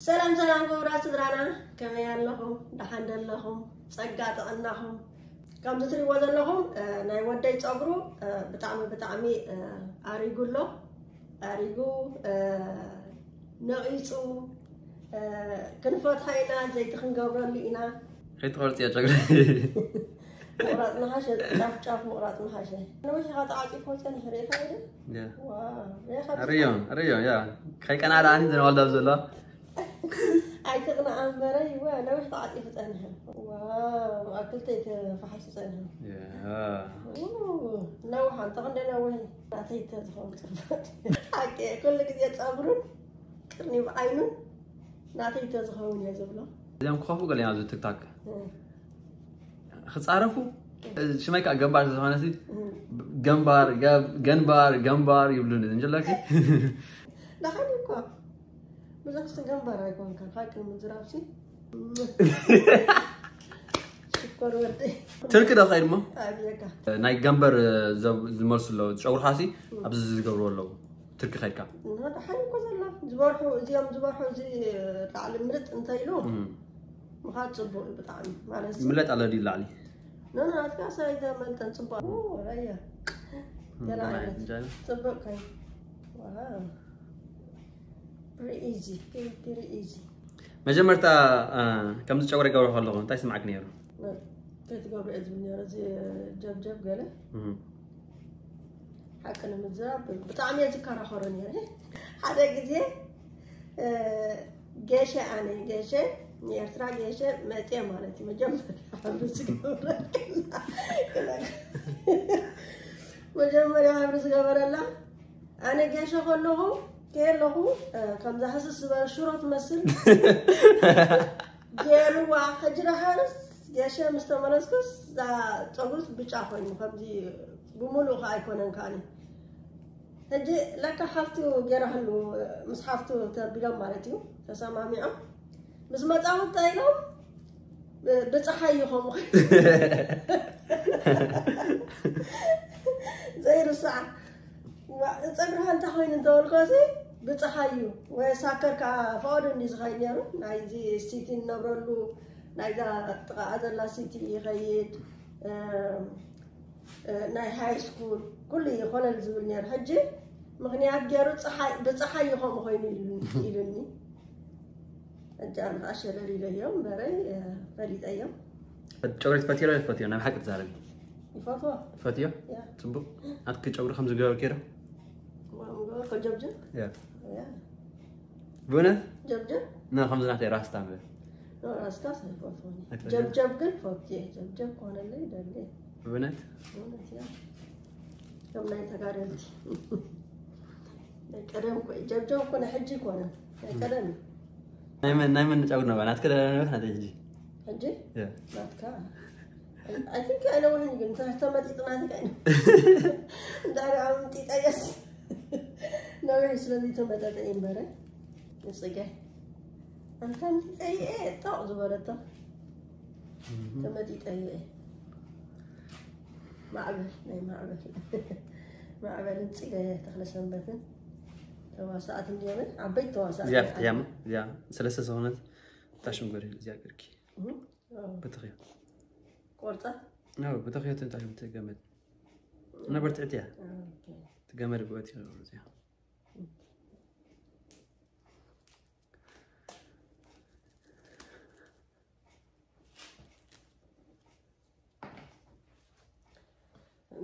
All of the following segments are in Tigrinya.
ሰላም ሰላም ክቡራት ስድራና፣ ከመይ ኣለኹም? ደሓን ዶ ኣለኹም? ጸጋ ጥዕናኹም? ከምዚ ትሪእዎ ዘለኹም፣ እ፣ ናይ ወደይ ጸጉሩ፣ እ፣ ብጣዕሚ ብጣዕሚ፣ እ፣ ኣሪጉ ኣሎ። ኣሪጉ፣ እ፣ ነቒጹ፣ እ፣ ክንፈትሖ ኢና፣ ዘይቲ ክንገብረሉ ኢና። ከይትቆርጽዮ ጨጉሪ። ምቑራጽ ምሓሸ፣ ጫፍ ጫፍ ምቑራጽ ምሓሸ። ነዊሕ ኢኻ ተዓጺፎ ጸኒሑ፣ ርኢኻ ዶ? ያ። ዋው፣ ርኢኻ ዶ? ርዮ፣ ርዮ፣ ያ። ከይቀናእ ደኣ ኣነ ዘነዋልዳ ዘሎ። ኣይትቕናእ እምበረ፣ ይዋ፣ ነዊሕ ተዓጺፉ ጸኒሑ። ዋው፣ ኣብ ክልተ ተፋሒሱ ጸኒሑ። ያ። ኡ፣ ነዊሕ፣ ኣንተ ክንደይ ነዊሕ? ናተይ ተዝኸውን ጽቡቕ። ሓቂ፣ ኩሉ ግዜ ጸጉሩን ቅርኒ ብዓይኑን ናተይ ተዝኸውን እየ ዝብሎ። እዚኦም ክኸፍኡ ገለ እዮም ኣብዚ ቲክቶክ። እ። ክጻረፉ፣ ሽመይ ከዓ ገንባር ስለዝኾነ ሲ፣ እም። ገንባር፣ ገብ-፣ ገንባር፣ ገንባር ይብሉኒ። እንጀላኪ? ደሓን እኮ። ብዙሕ ሲ ገንባር ኣይኮንካን። ሓቂ ንምዝራብ ሲ። ሽኮር ወደይ። ትርኪ ዶ ኸይድ እሞ? ኣብየካ። ናይ ገንበር ዘብ-፣ ዝመልሱ ኣለዉ። ጨጉርኻ ሲ፣ እም። ኣብዚ ዝገብሩ ኣለዉ። ትርኪ ኸይድካ። እና ደሓን እኮ ዘላ። ዝበርሑ፣ እዚኦም ዝበርሑ፣ እዚ ላዕሊ ምልጥ እንተ ኢሉ፣ እም። ምኻድ ጽቡቕ እዩ ብጣዕሚ። ማለት ሲ ምለጥ ኣሎ ድዩ ላዕሊ? ኖ፣ ኖ፣ ናትካ ሳይዘ መልጠን ጽቡቕ። ኡ፣ ራያ። እም፣ ገለ ደሓን ዓይነት። እንጃ። ጽቡቕ ከይ። ዋው። Very easy, very, very easy። መጀመርታ፣ እ፣ ከምዚ ጨጉሪ ይገብሮ ከለኹ እንታይ ስምዓክ ነይሩ? እ፣ ከይትገብሮ እየ ዝብል ነይረ፣ እዚ ጀብጀብ ገለ። እም። ሓቂ ንምዝራብ ብጣዕሚ እየ ዝከራኸሮ ነይረ። ሓደ ግዜ፣ እ፣ ጌሸ ኣነ፣ ጌሸ፣ ንኤርትራ ጌሸ መጽየ ማለት እዩ። መጀመርያ ሕብሪ ዝገበረላ፣ መጀመርያ ሕብሪ ዝገበረላ፣ ኣነ ጌሸ ከለኹ፣ ከየለኹ፣ እ፣ ከምዛ ህስስ ዝበለ ሽሮ ትመስል ገይርዋ። ሕጂ ደሓርስ ጌሸ ምስ ተመለስኩስ፣ እዛ ጸጉርስ ብጫ ኮይኑ፣ ከምዚ ብምሉእ ከኣ ኣይኮነን ከኣኒ። ሕጂ ለካ ሓፍቱ ገይራህሉ፣ ምስ ሓፍቱ ተቢሎም ማለት እዩ፣ ተሰማሚዖም። ምስ መጻኹ እንታይ ኢሎም? ብ-፣ ብጸሓይ እዩ ከምኡ። ዘይርሳዕ። ዋ፣ ጸጉርኻ እንታይ ኮይኑ እንተበልኮሲ፣ ብጸሓይ እዩ። ወይ ሳከር ከኣ ፈቐዱ እንዲ ዝኸይድ ነይሩ። ናይዚ ሲቲ እንነብረሉ፣ ናይዛ ጥቓኣ ዘላ ሲቲ ይኸይድ። እም፣ እ፣ ናይ ሃይ ስኩል፣ ኩሉ እዩ ኮለል ዝብል ነይሩ። ሕጂ ምኽንያት ገይሩ ጸሓይ፣ ብጸሓይ እዩ ከምኡ ኮይኑ ኢሉ-፣ ኢሉኒ። ሕጂ ኣነ ኸዓ ሸለል ኢለዮ እምበረይ፣ እ፣ ፈሊጠዮ። ጨጉሪ ትፈትዮ ዶ ትፈትዮ? ናይ ብሓቂ ትዛረቢ። ይፈትዎ። ትፈትዮ? ያ። ጽቡቕ። ናትኪ ጨጉሪ ከም ዝገበርክዮ ዶ? ከም ዝገበርኩ ጀብጀብ? ያ። ያ። ብእውነት? ጀብጀብ? ና፣ ከምዚ ናተይ ራስታ እምበር። ኖ፣ ራስታስ ኣይፈትዎን። ኣይትፈትዎን? ጀብጀብ ግን ፈትየ። ጀብጀብ ክኾነለይ ይደሊ። ብእውነት? ብእውነት፣ ያ። ከም ናይ ተጋደልቲ። ናይ ቀደም እኮ እዩ። ጀብጀብ እኮ ናይ ሕጂ ኣይኮነን። ናይ ቀደም እዩ። ናይ መን፣ ናይ መን ጨጉሪ ነባ? ናትከ ነበረ ናተይ ሕጂ? ሕጂ? ያ። ናትካ? I think ኣይነውሕን ግን፣ እንተ-፣ ተመጢጥና ግን ኣይነ-፣ እንድሕር ኣምጢጠየስ ነዊሕ ስለ ዘይተመጠጠ እዩ እምበረ። ንጽገ። ኣንታ ኣምጢጠየ ጣቕ ዝበለቶ። እህ። ተመጢጠየ። ማዕበል፣ ናይ ማዕበል። ማዕበልን ጽገ ተኽለ ሰንበትን ተዋሳእቲ እንዲዮም፣ ዓበይቲ ተዋሳእቲ እዚኣ እዮም። ፍትሕያ እሞ፣ እዚኣ ሰለስተ ዝኾነት እታ ሽም ገሪሉ እዚኣ ገርኪ። እህ። ኣዎ። በተኽዮ። ቆርጻ? ኣዎ፣ በተኽዮ ትንታ ትገመድ። ነበርት ዕትያ። ኦኬ። ትገመድ ብወት ይኸብሩ እዚኣ።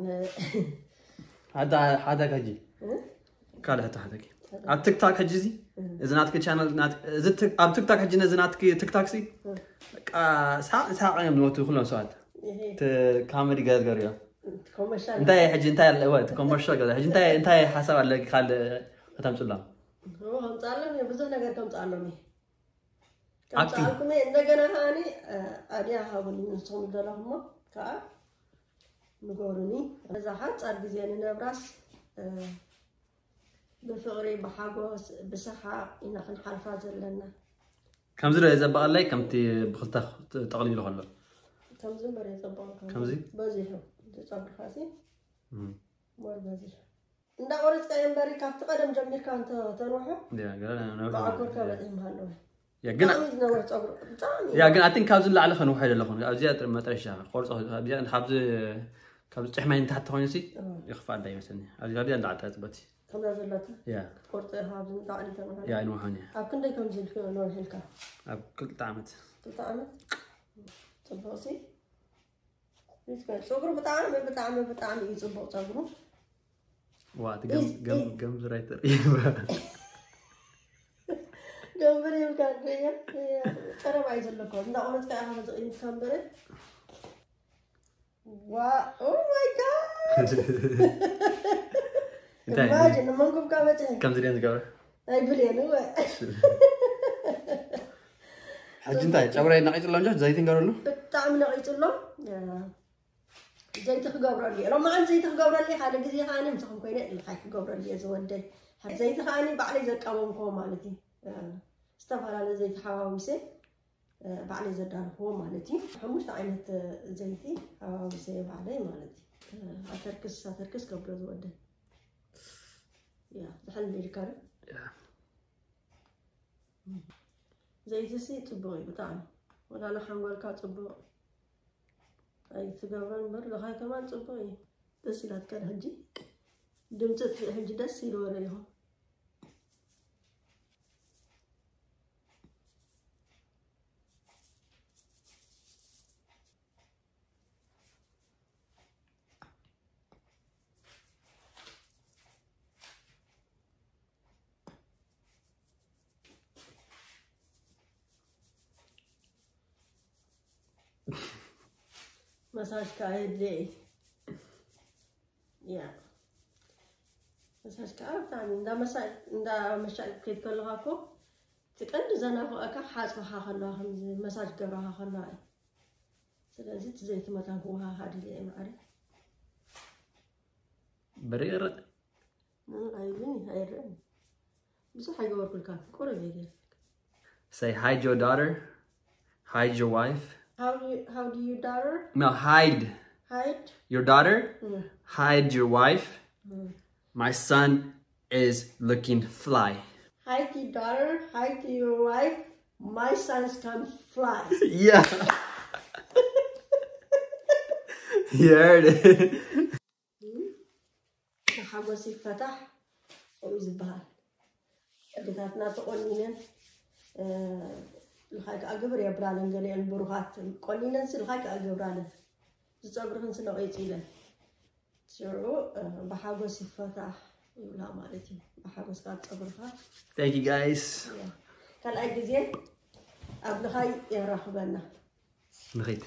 ን-፣ ሓደ፣ ሓደ ሕጂ። እ? ካልእ ሕቶ ሓደ ሕጂ። ሓደ። ኣብ ቲክቶክ ሕጂ እዚ፣ እ። እዚ ናትኪ ቻነል ናት-፣ እዚ ቲ-፣ ኣብ ቲክቶክ ሕጂ ነዚ ናትኪ ቲክቶክ ሲ፣ እ። በቃ ሳቕ፣ ሳቕ እዮም ዝሞቱ ኩሎም ሰባት። እሄ። እቲ ካመዲ ገለ ዝገብሩ እዮም። እቲ ኮመርሻል። እንታይ ሕጂ እንታይ ኣለ-፣ እወ፣ እቲ ኮመርሻል ገለ። ሕጂ እንታይ፣ እንታይ ሓሳብ ኣለኪ ካልእ ከተምጽሎም? እዎ፣ ከምጽኣሎም እየ፣ ብዙሕ ነገር ከምጽኣሎም እየ። ኣቲ። ከምጽኣልኩም እየ። እንደገና ከኣኒ፣ እ፣ ኣድያ ሃቡኒ፣ ንስኹም ዝደለኹሞ ከኣ ንገሩኒ። በዛ ሓጻር ግዜ ንነብራስ፣ እ፣ ብፍቕሪ፣ ብሓጎስ፣ ብሰሓቕ ኢና ክንሓልፋ ዘለና። ከምዚ ዶ የጸብቐለይ? ከምቲ ብኽልተ ጠቕሊሉ ከሎ። ከምዚ እምበር የጸብቐካ። ከምዚ? በዚሑ። እቲ ጸጉርካሲ እም። ሞር በዚሑ። እንዳቆረጽካዮ እምበሪ ካብቲ ቀደም ጀሚርካ እንተ-፣ ተንውሖ፣ ያ፣ ገለ ነውሒ መዓኮርካ ማለት እዩ። በጺሑ ምሃለወ። ያ ግን ብጣዕሚ ዝነውሕ ፀጉሪ ብጣዕሚ ያ ግን ኣትን ካብዚ ንላዕሊ ከንውሐ ዘለኹን ኣብዚኣ ጥር- መጥረሻ ቆርፆ ኣብዚኣ ካብዚ ካብዚ ጭሕማይ ንታሕቲ ኮይኑ ሲ ይኽፋእ እንዳ ይመስለኒ ኣብዚ ካብዚኣ ንላዕሊ ጠፅበቲ ከምዛ ዘለካ ያ ክትቆርጦ ኢኻ ኣብዚ ንላዕሊ ተምሃር ያ ኣይንውሐን እየ ኣብ ክንደይ ከምዚ ኢልክ ነውሕ ኢልካ ኣብ ክልተ ዓመት ክልተ ዓመት ፅቡቕ ሲ ሪስካ- ፀጉሩ ብጣዕሚ ብጣዕሚ ብጣዕሚ እዩ ፅቡቕ ፀጉሩ ዋ እቲ ገም- ገም- ገምዝር ኣይተርእይባ ገንበር ይብልካ እንድያ ቀረባ እዩ ዘለኮ እንዳቆረፅካ ኢኻ ዝቕይምካ እምበረ ዋ oh my god እንታይ imagine መንኩብካ በፅሒ ከምዚ ድየን ዝገብረ ኣይብልየን እወ ሕጂ እንታይ ጨጉራይ ነቒፅሎ እንጆ ዘይቲ ንገረሉ ብጣዕሚ ነቒፅሎ ዘይቲ ክገብረሉ እየ ሎማዓን ዘይቲ ክገብረሉ እየ ሓደ ግዜ ከዓኒ ምሳኹም ኮይነ ልኻይ ክገብረሉ እየ ዝወደይ ዘይቲ ከዓኒ ባዕለይ ዘቃወምክዎ ማለት እዩ ዝተፈላለየ ዘይቲ ሓዋዊሰ ባዕለይ ዘዳለኽዎ ማለት እዩ ሓሙሽተ ዓይነት ዘይቲ ሓዋዊሰ ባዕለይ ማለት እዩ ኣተርክስ ኣተርክስ ከብሎ ዝወደይ ዝሕል ኢልካ ዶ ዘይትሲ ፅቡቅ እዩ ብጣዕሚ ወላ ንሓንጎልካ ፅቡቅ ኣይትገብሮ እምበር ልኻይ ከማን ፅቡቅ እዩ ደስ ኢላትካ ሕጂ ድምፂ ሕጂ ደስ ኢልዎ ርኢኹም መሳጅ ከዓ የድልየ እዩ ያ መሳጅ ከዓ ብጣዕሚ እንዳ መሻ- እንዳ መሻል ክትከይድ ከለካ እኮ እቲ ቀንዲ ዘናፍቐካ ሓፅብኻ ከለዋ ከምዚ መሳጅ ገብረኻ ከለዋ እዩ ስለዚ እቲ ዘይቲ መታን ክወሃሃድ ኢለ እየ ማዕረ በሪቕርቕ ኣይብን ኣይረን ብዙሕ ኣይገበርኩልካ ቁርብ እየ ገይረ Say hi to your daughter. Hide your wife. How do you, how do you daughter? No, hide Hide? your daughter. Mm. Hide your wife. Mm. My son is looking fly. Hi to your daughter. Hi to your wife. My son's come fly. Yeah. You heard it. ሓጎስ ይፈታሕ ከምኡ ዝበሃል ኣዴታትና ተቆኒነን ልኻይ ከዓ ግብር የብላለን ገሊአን ብሩኻት ቆኒነን ሲ ልኻይ ከዓ ገብራለን ዝፀጉርኽን ስለ ቀይፂለን ሽዑ ብሓጎስ ይፈታሕ ይብላ ማለት እዩ ብሓጎስ ካብ ፀጉርኻ Thank you guys. ካልኣይ ግዜ ኣብ ልኻይ የራኽበና ንኺድ